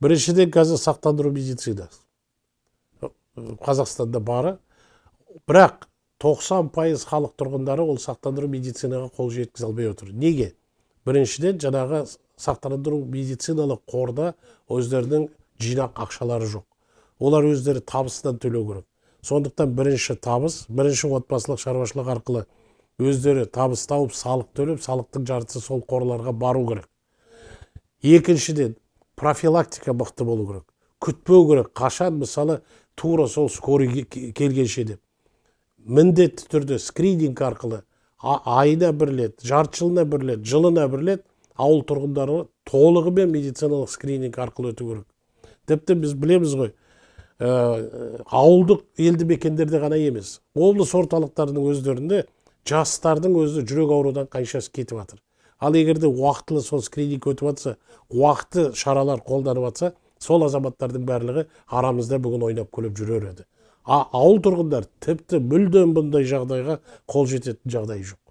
Біріншіден, қазір сақтандыру медицина Қазақстанда бары, бірақ 90% халық тұрғындары ол сақтандыру медицинаға қол жеткізе алмай отыр. Неге? Біріншіден, жаңағы сақтандыру медициналық қорда өздерінің жинақ ақшалары жоқ. Олар өздері табысынан төлеу керек. Сондықтан бірінші табыс, бірінші отбасылық шаруашылық арқылы өздері табыс тауып, салық төлеп, салықтың жартысы сол қорларға бару керек. Екіншіден, профилактика мықты болу керек. Күтпеу керек, қашан мысалы тура сол скорый келгенше деп. Міндетті түрде скрининг арқылы айына бір рет, жарты жылына бір рет, жылына бір рет ауыл тұрғындары толығымен медициналық скрининг арқылы өту керек. Тіпті біз білеміз ғой, ауылдық елді мекендерде ғана емес, облыс орталықтарының өздерінде жастардың өзі жүрек аурудан қаншасы кетіп жатыр. Ал егер де уақытылы сол скрининг өтіп жатса, уақыты шаралар қолданып жатса, сол азаматтардың барлығы арамызда бүгін ойнап күліп жүрер еді. Ауыл тұрғындар тіпті мүлдем бұндай жағдайға қол жететін жағдайы жоқ.